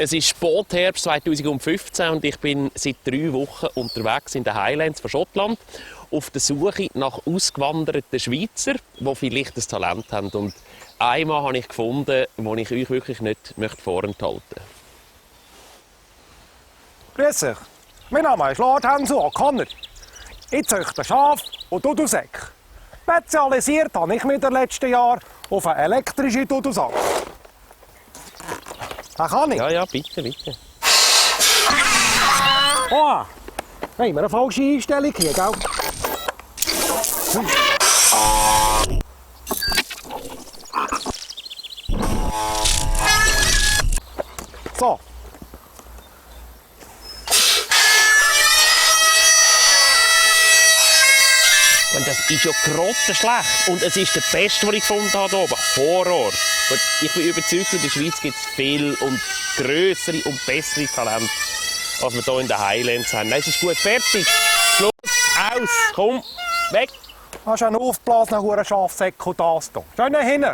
Es ist Spätherbst 2015 und ich bin seit 3 Wochen unterwegs in den Highlands von Schottland auf der Suche nach ausgewanderten Schweizer, die vielleicht ein Talent haben. Und einmal habe ich gefunden, das ich euch wirklich nicht vorenthalten möchte. Grüß dich. Mein Name ist Lord Hensu O'Connor. Ich züchte Schaf und Dudelsäcke. Spezialisiert habe ich mich in den letzten Jahren auf eine elektrische Dudelsack. Kann ich? Ja, bitte, bitte. Oh, haben wir eine falsche Einstellung hier, gell? So. Und das ist ja grottenschlecht. Und es ist der Beste, den ich gefunden habe hier oben. Horror. Und ich bin überzeugt, in der Schweiz gibt es viel und grössere und bessere Talente, als wir hier in den Highlands haben. Nein, es ist gut. Fertig. Schluss. Aus. Komm. Weg. Hast du einen aufgeblasenen Schafsäck und das hier? Schön hin.